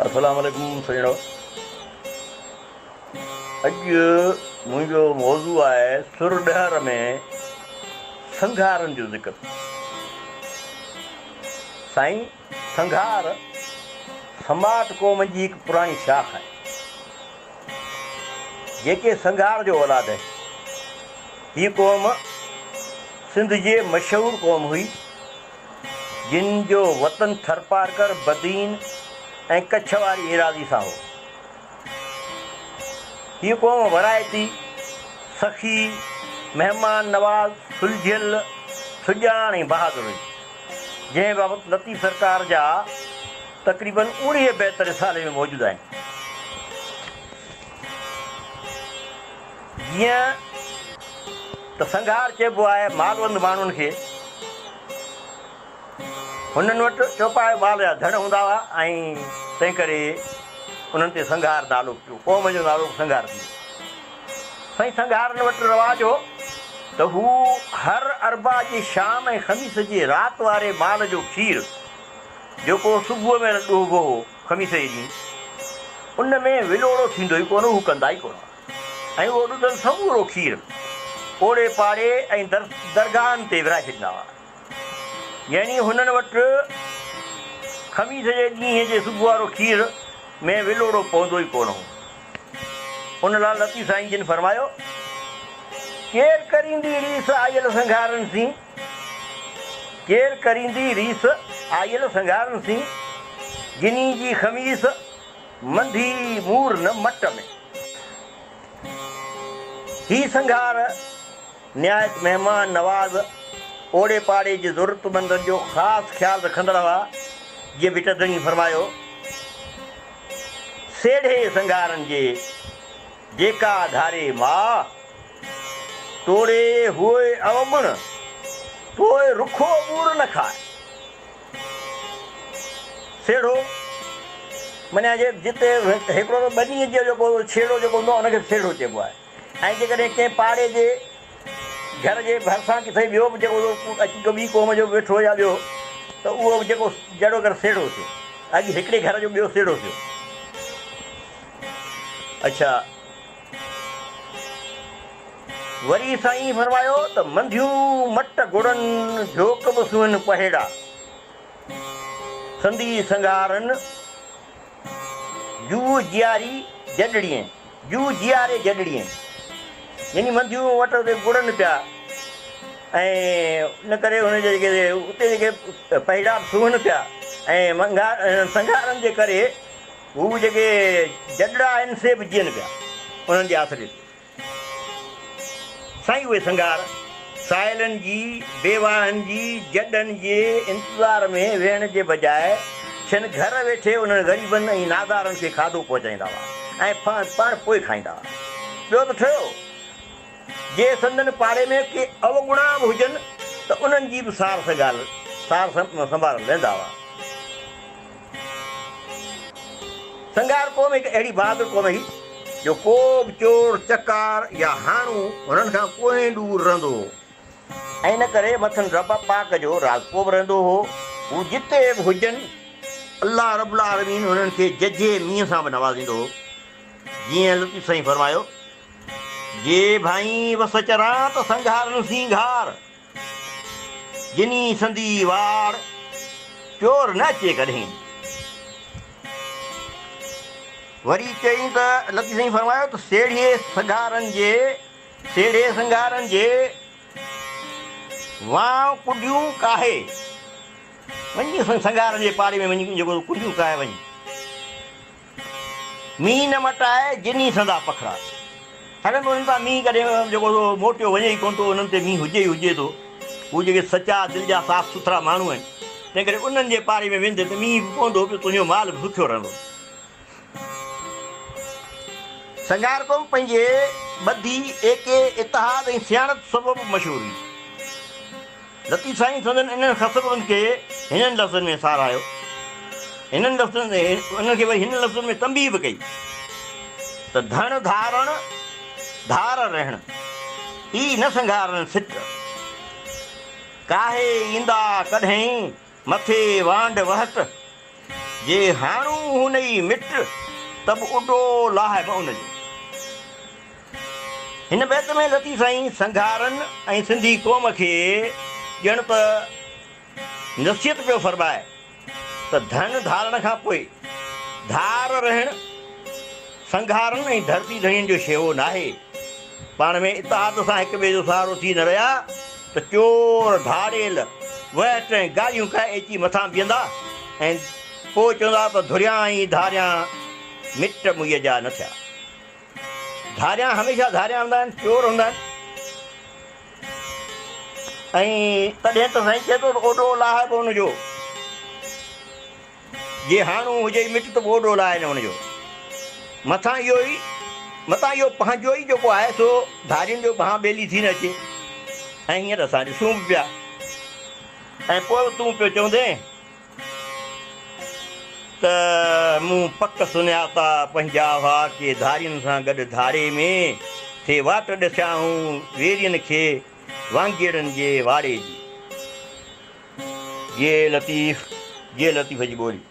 السلام عليڪم سڄڻو اڄ منهنجو موضوع آهي سر ڏهر ۾ سنگهارن جو ذڪر. سائين سنگهار سماٽ قوم جي هڪ پراڻي شاخ آهي جيڪي سنگهار جو اولاد آهي. هي قوم سنڌ جي مشهور قوم هئي. جن جو وطن ٿرپارڪر، بدين ۽ ڪڇ واري ايراضي سان هو. هيء قوم ورائتي، سخي، مهمان نواز، سلجهيل، سڄاڻ ۽ بهادر هئي، جنهن بابت لطيف سرڪار جا تقريباً اوڻيهه بيت رسالي ۾ موجود آهن. جيئن ته سنگهار چئبو آهي مالوند ماڻهن کي. هنن وٽ چوپايو مال جا ڌڻ هوندا هئا ۽ تنهنڪري انهن تي سنگهار نالو پيو. قوم جو نالو به سنگهار ٿي ويو. سائين سنگهارن وٽ رواج هو ته هو هر اربع جي شام ۽ خميس جي رات واري مال جو کير جيڪو صبح مهل ڏوهبو هو خميس جي ڏينهن ان ۾ ولوڙو ٿيندو ئي ڪونه هو ڪندا ئي ڪونه هئا. ۽ اهو ڏڌل سمورو کير اوڙي پاڙي ۽ درگاهن تي ورهائي ڇڏيندا هئا. يعني هنن وٽ خميس جي ڏينهن جي صبح وارو کير ۾ ولوڙو پوندو ئي ڪونه هو. ان لاء لطيف سائين جن فرمايو، ڪير ڪريندي ريس آيل سنگهارن سين، ڪير ڪريندي ريس آيل سنگهارن سين، جني جي خميس منڌي مور نه مٽ ۾. هي سنگهار نهايت مهمان نواز، اوڙي پاڙي جي ضرورتمندن جو خاص خيال رکندڙ هئا، جيئن ڀٽ ڌڻي فرمايو، سيڙهي سنگهارن جي، جيڪا ڌاري ماء، توڙي هوء اوگڻ، توء رکو ٻور نه کاء. سيڙهو معنيٰ جي جتي هڪڙو ته ٻنيء جو جيڪو ڇيڙو جيڪو هوندو آهي ان کي سيڙهو چئبو آهي ۽ جيڪڏهن ڪنهن پاڙي جي گهر جي ڀرسان ڪٿي ٻيو به جيڪو اچي ڪو ٻي قوم جو ويٺو يا ٻيو ته اهو به جيڪو جهڙو ڪر سيڙهو ٿيو اڳي هڪڙي گهر جو ٻيو سيڙهو ٿيو. اڇا وري سائين فرمايو ته منڌيون مٽ گڙن جهوڪ به سونهن پهيڙا سندي سنگهارن جوء جياري جڏڙين جوء جياري جڏڙين يعني منڌيون وٽ اتي گڙن پيا ۽ ان ڪري ان جي جيڪي اتي جيڪي پهيڙا به سونهن پيا ۽ سنگهارن جي ڪري هو جيڪي جڏڙا آهن سي به جيئن پيا انهن جي آسري تي. سائين اهي سنگهار سائلن جي، بيواهن جي، جڏن جي انتظار ۾ ويهڻ جي بجاء ڇن گهر ويٺي انهن غريبن ۽ نادارن کي کاڌو پهچائيندا هئا ۽ پاڻ پوء کائيندا هئا. ٻيو ته ٺهيو جي سندن پاڙي ۾ ڪي اوگڻا به هجن ته انهن جي به سار سنڀال لهندا هئا. سنگهار قوم هڪ اهڙي بهادر قوم هئي جو ڪو به چور، چڪار يا هاڻو هنن کان ڪوهين ڏور رهندو هو ۽ ان ڪري مٿن رب پاڪ جو راضپو به رهندو هو. هو جتي به هجن الله رب العالمين هنن کي ججهي مينهن سان به نوازيندو هو. جيئن لطيف سائين فرمايو، جي ڀائين وس چران ته سنگهارن سين گهار. جني سندي واڙ، چور نه اچي ڪڏهين. وري چيائين ته لطيف سائين فرمايو ته سيڙهي سنگهارن جي، سيڙهي سنگهارن جي وانء ڪنڊيون ڪاهي وڃي سنگهارن جي پاڙي ۾ وڃي جيڪو ڪنڊيون ڪاهي وڃي. مينهن نه مٽائي، جني سندا پکڙا. ڇاڪاڻ ته انهن تان مينهن ڪڏهن جيڪو سو موٽيو وڃي ئي ڪونه ٿو، انهن تي مينهن هجي ئي هجي ٿو. هو جيڪي سچا، دل جا صاف سٿرا ماڻهو آهن، تنهنڪري انهن جي پاڙي ۾ ويندين ته مينهن به پوندو پيو، تنهنجو مال به سکيو رهندو. سنگهار قوم پنهنجي ٻڌي، ايڪي، اتحاد ۽ سياڻت سبب مشهور هئي. لطيف سائين سندن انهن خصلتن کي هنن لفظن ۾ ساراهيو. هنن لفظن انهن کي وري هنن لفظن ۾ تنبيهه به ڪئي ته ڌڻ ڌارڻ ڌار رهڻ، ئي نه سنگهارن سٽ. ڪاهي ايندا ڪڏهين مٿي وانڍ وهٽ. جي هاڻون هونئي مٽ، ته به اڏو لاهه به ان جو. هن بيت ۾ لطيف سائين سنگهارن ۽ سنڌي قوم کي ڄڻ ته نصيحت پيو فرمائي ته ڌڻ ڌارڻ کان پوء ڌار رهڻ سنگهارن ۽ ڌرتي ڌڻين جو شيوو ناهي. پاڻ ۾ اتحاد سان هڪ ٻئي جو سهارو ٿي نه رهيا ته چور، ڌاڙيل، وهٽ ۽ گاريون کائي اچي مٿان بيهندا ۽ پوء چوندا ته ڌريان ۽ ڌاريان مٽ مئي جا نه ٿيا. ڌاريان هميشه ڌاريان هوندا آهن، چور هوندا آهن ۽ تڏهن ته سائين چئي ٿو ته اوڏو لاهه به ان جو، جي هاڻو هجئي مٽ ته به اوڏو لاهه نه ان جو. مٿان اهو ئي متان اهو پنهنجو ئي جيڪو آهي سو ڌارين جو ٻانهن ٻيلي ٿي نه اچي ۽ هينئر اسان ڏسون به پيا ۽ پوء به تون پيو چوندين ته مون پڪ سڃاتا پنهنجا هئا ڪي ڌارين سان گڏ ڌاڙي ۾، ٿي واٽ ڏسيائون ويرين کي وانگيئڙن جي واڙي جي. جي لطيف، جي لطيف جي ٻولي.